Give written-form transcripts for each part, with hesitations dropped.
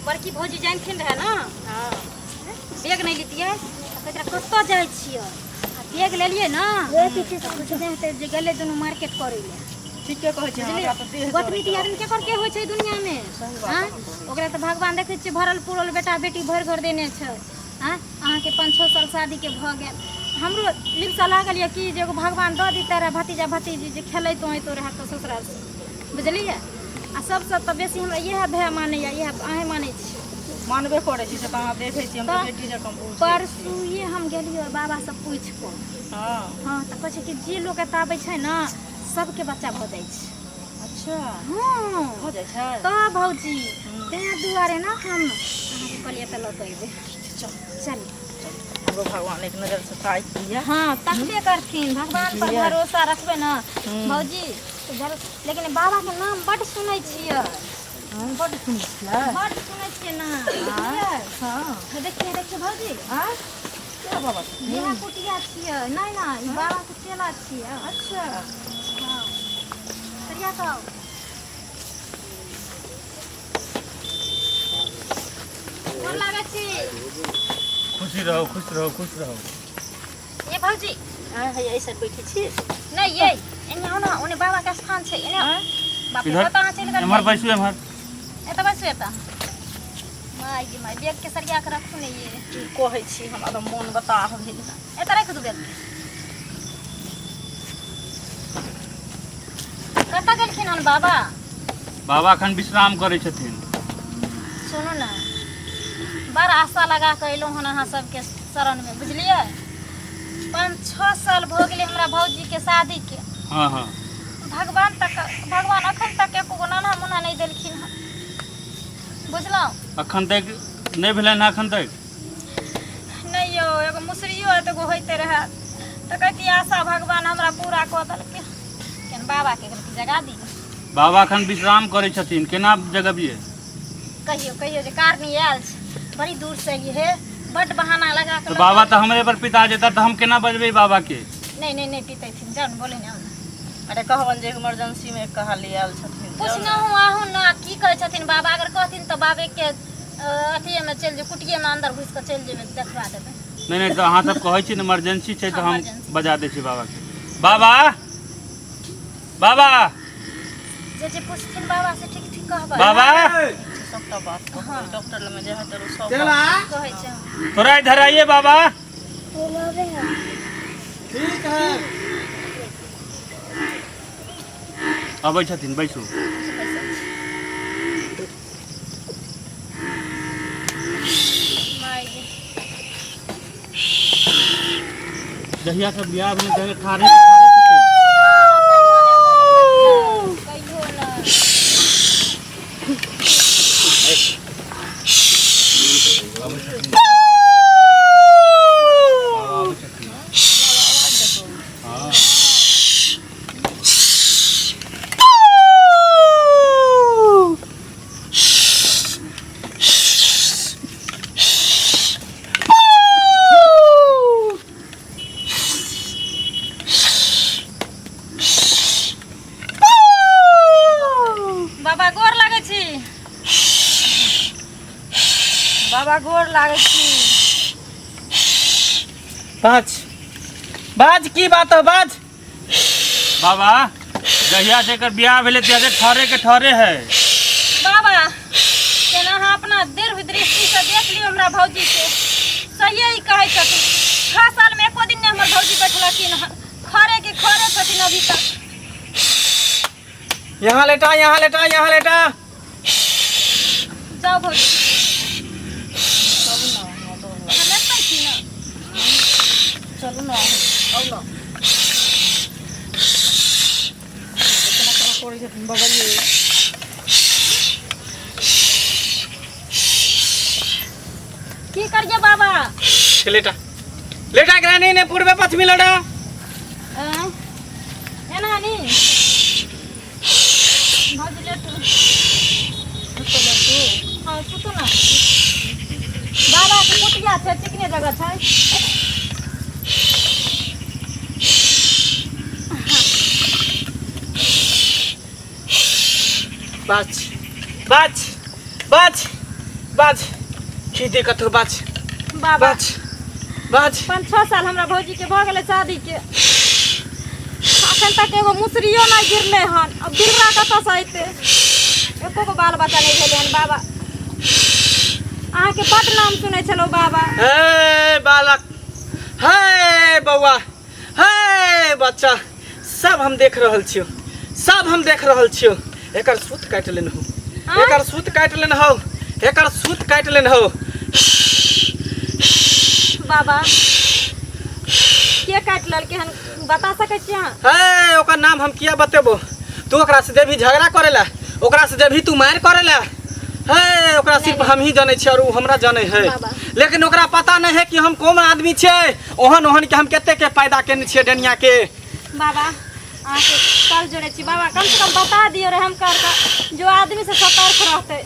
बड़की भौजी जानथिन रहे ने बैग नहि लितियै तऽ कहैत रहै कतऽ जाइ छियै आ बैग लेलियै ने बुझने हेतै जे गेलै दुनू मार्केट करै लए। ठीके कहै छै। बुझलियै? हमरा तऽ देह गोतनी दियादनी केकर के होइ छै दुनियामे? आँय, ओकरा तऽ भगवान देखै छियै भरल पुरल बेटा बेटी भरि घर देने छै। आँय, अहाँके 5-6 साल शादीके भऽ गेल, हमरो लिप्सा लागल यऽ कि जे एगो भगवान दऽ दितै रहए भतीजा भतीजी जे खेलैतो अइतो रहए तऽ ससुरालसँ, बुझलियै? आ सबसँ तऽ बेसी हमरा इएह भाय मानैए, इएह अहेँ मानै छी। मानबे करै छी, से तऽ अहाँ देखै छी, हम तऽ तऽ बेटी जकाँ बुझै छी। परसुए हम गेलियै बाबासँ पूछि कऽ। हँ। हँ, तऽ कहै छै कि जे लोक एतऽ आबै छै ने सबके बच्चा भऽ जाइ छै। अच्छा। हँ। भऽ जाइ छै। तऽ भौजी तैं दुआरे ने हम अहाँके कहलियै तऽ लऽ कऽ अयबै। चल चल। हमरो भगवान एक नजर से ताकि दिअ। हँ, तकबे करथिन, भगवान पर बुझलियै? भरोसा रखबै ने भौजी तऽ जरूर। लेकिन बाबाके नाम बड्ड सुनै छियै। हम बड्ड सुनै छियै। बड्ड सुनै छियै नाम, बुझलियै? हँ। देखियै देखियै भौजी। आँय, के बाबा छथिन? इएह कुटिया छियै। नहि नहि, ई बाबाके चेला छियै। अच्छा। हँ, सरिया कऽ आउ। गोर लागै छी। खुशी रहू, खुश रहू, खुश रहू। ये भौजी। आँय, हैया एहि साइड बैठै छी। नहि ये, एने आउ ने, ओने बाबा के स्थान छै, एने आउ। आँय? बाप रे, इधर। कतऽ अहाँ चलि एम्हर गेलियै? बैसू एम्हर। एतऽ बैसू एतऽ। माय गे my, bag के सरिया के रखू ने ये। की कहै छी, हमरा तऽ मोन बताह भेल। एतऽ राखि दू बैग। कतऽ गेलखिन हन बाबा? बाबा एखन विश्राम करै छथिन। सुनू ने, बड़ आशा लगा कऽ एलहुँ हन अहाँ सबके शरणमे, बुझलियै? 5-6 साल भऽ गेलै हमरा भौजीके शादीके। हँ हँ। भगवान तक भगवान अखन तक एको गो नाना मुना नहि देलखिन हन, बुझलहुँ? एखन तक नहि भेलनि हँ एखन तक? नहि यौ, एगो मुसरियो एतगो होइते रहए तऽ कहती आशा भगवान हमरा पूरा कऽ देलकै। केन बाबाके एक जगा दी। बाबा एखन विश्राम करै छथिन, केना जगबियै? कहियो कहियो जे कारनी आयल छै, बड़ी दूर से एलियै हे, बड्ड बहाना लगा तऽ बाबा तऽ हमरे पर पिता जेता, तऽ हम केना बजबै बाबा के? नहि नहि नहि, पितैथिन, जाउ ने, बोले ने, आउ ने। अरे कहबनि जे इमरजेंसी मे कहाली आयल छथिन। पुछलहुँ आहू ने की कहै छथिन बाबा। अगर कहथिन तऽ बाबे के अथिये मे चलि जेबै, कुटिये मे अंदर घुसि कऽ चलि जेबै, देखबा देबै। नहि नहि, तऽ अहाँ सब कहै छी ने इमरजेंसी छै, तऽ हम इमरजेंसी। बजा दै छी बाबा के। बाबा, बाबा। जे जे पुछथिन बाबा से ठीक ठीक कहबै। बाबा। सबटा बात कहबै डॉक्टर लग जे हेतै ओ सब। कहै छै। थोड़ा इधर आइए बाबा। ठीक है। अबै छथिन, बैसू। माय गे। जहिया से बियाह भेलै तहिया ठाढ़े के ठाढ़े छथिन। कहियो नहि। अबै छथिन बाबा, अबै छथिन। हँ। बाबा गोर लागै छी। बाबा गोर लागै छी। बाज बाज, की बात है, बाज। बाबा, जहिया से एकर बियाह भेलै तहिया से ठहरे के ठहरे है। बाबा, केना अहाँ अपना दीर्घ दृष्टि से देख लियौ हमरा भौजी के, सहिए ही कहै छथिन। 6 साल में एको दिन नहि हमर भौजी बैठलखिन हन, खरे के खरे छथिन अभी तक। यहाँ लेटा, यहाँ लेटा, यहाँ लेटा। जाओ भौजी। चलू ने, हमरा डर लागै। हम एतै छी ने। चलू ने, आउ ने। केना केना करै छथिन बाबा ये। की करिए बाबा? लेटा लेटा ग्रानी ने, पूर्वे पश्चिमी लेटा। आँय? एना नी भौजी, लेटू। लेटू। हँ, सुतू ने। बाबाके कुटिया छै, चिकने जगह छै। बाज बाज बाज। बाज की दिक्कत हो बाज बाबा बाज बाज 5-6 साल हमरा भौजी के भऽ गेलै शादी के अखन तक एगो मुसरियो नहि गिरलै हन अब बिलरा कतऽसँ अयतै एको गो बाल बच्चा नहि भेलै हन बाबा अहाँके बड्ड नाम सुनै छलहुँ बाबा हे बालक हे बौआ हे बच्चा सब हम देख रहल छियौ सब हम देख रहल छियौ एकर सूत काटि लेने हो आँय? एकर सूत काटि लेने हो एकर सूत काटि लेने हो बाबा के काटि लेलकै हन बता सकै छी अहाँ हे ओकर नाम हम किया बतेबो तू ओकरा से जेबही झगड़ा करेला ओकरा से जेबही तू मार करेला हे ओकरा सिर्फ हम ही जानै छियै और उ हमरा जानै है बाबा। लेकिन ओकरा पता नहीं है कि हम कोन आदमी छियै ओहन ओहन के हम कते के पैदा केने छियै डनिया के बाबा अहाँके कल जोड़ै छी बाबा कम से कम बता दियौ रे हम कर कऽ जो आदमी से सतर्क रहतै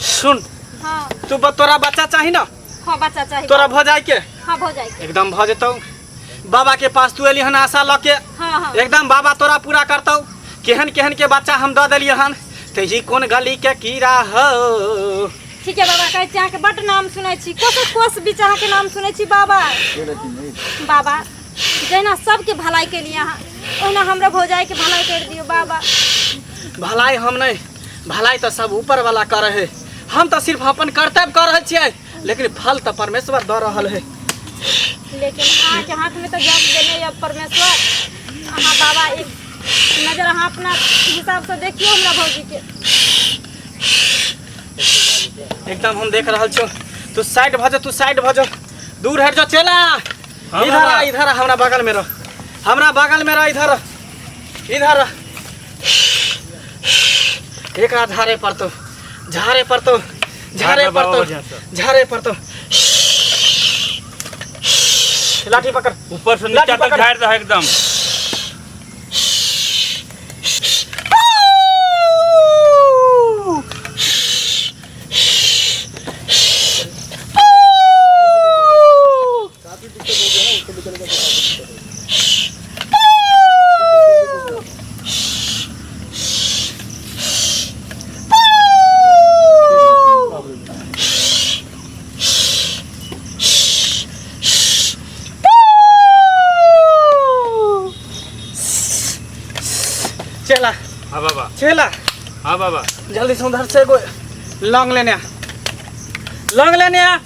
सुन हाँ तू तोरा बच्चा चाही ना हाँ बच्चा चाही तोरा भऽ जाय के हाँ भऽ जाए के एकदम भऽ जेतौ बाबा के पास तू एली हन आशा लऽ के हाँ हाँ एकदम बाबा तोरा पूरा करतौ केहन केहन के बच्चा हम दऽ देलियै हन तऽ ई कोन गली के कीड़ा हो ठीक है बाबा कहै छी अहाँके बड्ड नाम सुनै छी कोसो कोस बीच अहाँके नाम सुनै छी बाबा बाबा जहिना सबके भलाई केलियै अहाँ ओहिना हमरो भौजाइके भलाई करि दियौ बाबा भलाई हम नहीं भलाई तऽ सब ऊपर वाला करे है हम तऽ सिर्फ अपन कर्तव्य कर रहल छियै लेकिन फल तऽ परमेश्वर दऽ रहल है लेकिन अहाँके हाथमे तऽ जब देने यऽ परमेश्वर अहाँ बाबा एक नजर अहाँ अपना हिसाबसँ देखियौ हमरा भौजीके एकदम हम देख रहल छियौ तू साइड भऽ जो तू साइड भऽ जो दूर हट जो चला हाँ इधर आ बाबा। इधर आ हमरा बगल में रह हमरा बगल में रह इधर रह इधर रह एकरा झाड़े पड़तो झाड़े पड़तो झाड़े झाड़ बाबा पड़तो बढ़िया से। झाड़े पड़तो लाठी पकड़ ऊपर से लाठी नीचा तक पकड़। झाड़ दह एकदम चला हाँ बाबा चला हाँ बाबा जल्दी से उधर से एगो लौंग लेने आ लौंग लेने आ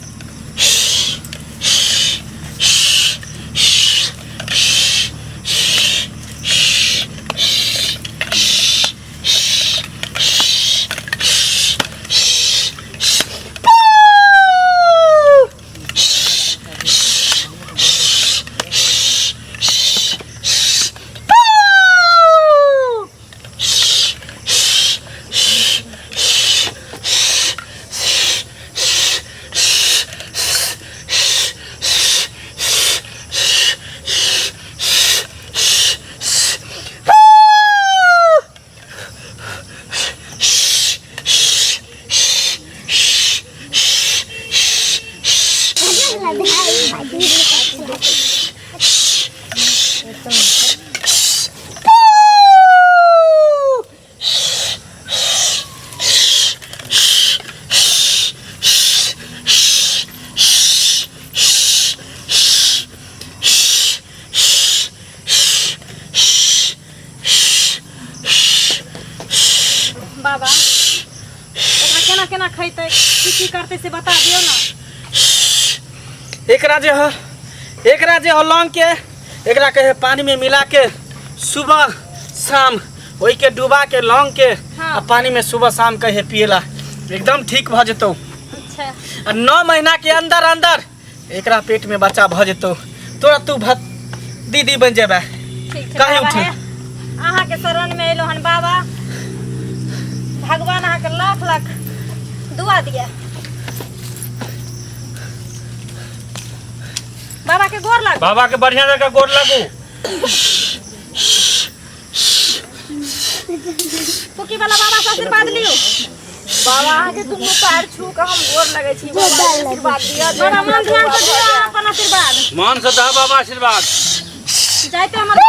बाबा ओकरा केना केना खैतै की की करतै से बता दियौ ने एकरा जे हो एकरा जे हो लौंग के एकरा कहे पानी में मिला के सुबह शाम ओहि के डुबा के लौंग के हाँ। आ पानी में सुबह शाम कहे पिएला एकदम ठीक भऽ जेतौ अच्छा आ 9 महीना के अंदर अंदर एकरा पेट में बच्चा भऽ जेतौ तोरा तू भत दीदी बन जेबे ठीक छै काहे बाबा उठल? हे अहाँके शरण में एलहुँ हन बाबा भगवान अहाँके लाख लाख दुआ दिया बाबा के गोर लाग बाबा के बढ़िया जगह गोर लागू फुकी वाला बाबा से आशीर्वाद लियो बाबा अहाँके दुनू पैर छू कऽ हम गोर लगै छी बाबा आशीर्वाद दिअ जे बाबा हमरा मन ध्यान बौआ से भऽ दियौ जाय। अपन आशीर्वाद मन से दह बाबा आशीर्वाद जाइते हमर उठ।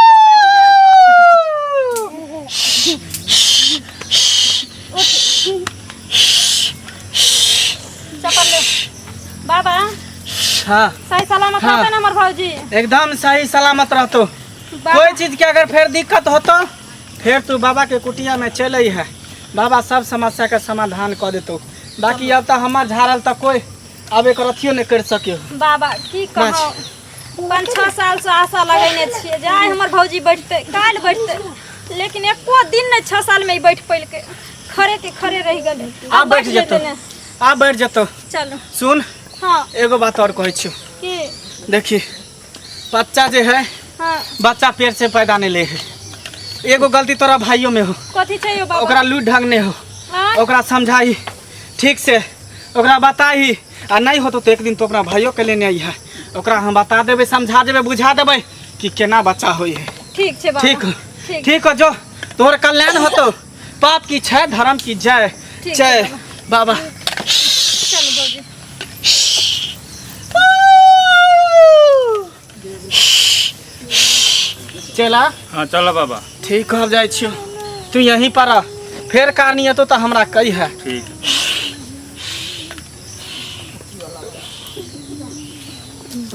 बाबा हाँ सही सलामत हाँ। रहतै ने हमर भौजी एकदम सही सलामत रहतो बाबा कोई चीज के अगर फिर दिक्कत होतो फिर तू बाबा के कुटिया में चल है बाबा सब समस्या के समाधान कर देतो बाकी अब तो हमार झाड़ल तो कोई अब एक अथियो नहीं कर सके बाबा की कहौ 5-6 साल से आशा लगेने छियै जे आइ हमर भौजी बैठतै काल्हि बैठतै लेकिन एको दिन नहि 6 साल में ई बैठ पैलकै खड़े के खड़े रहि गेलै आब बैठ जेतौ ने आब बैठ जेतौ चलू सुन हाँ एगो बात और कहै छियौ की देखी बच्चा जे है हाँ बच्चा पेड़ से पैदा नहीं ले है एगो गलती तोरा भाइयों में हो कथी छै यौ बाबा ओकरा लूट ढंग नहीं हो आँय? ओकरा समझाही ठीक से ओकरा बताही आ नहीं होतो तो एक दिन तो अपना भाइयों के लेने आई है ओकरा हम बता देबै समझा देबै बुझा देबै कि केना बच्चा होई है ठीक छै बाबा ठीक हो ठीक ठीक हो जो तोहर कल्याण होतो पाप की छय धर्म की जय ठीक जय है बाबा चलू भौजी चला हाँ चलो बाबा ठीक हो जाइ छियो तू यहीं पर रह फेर कारनी हेतो तऽ हमरा कही है ठीक।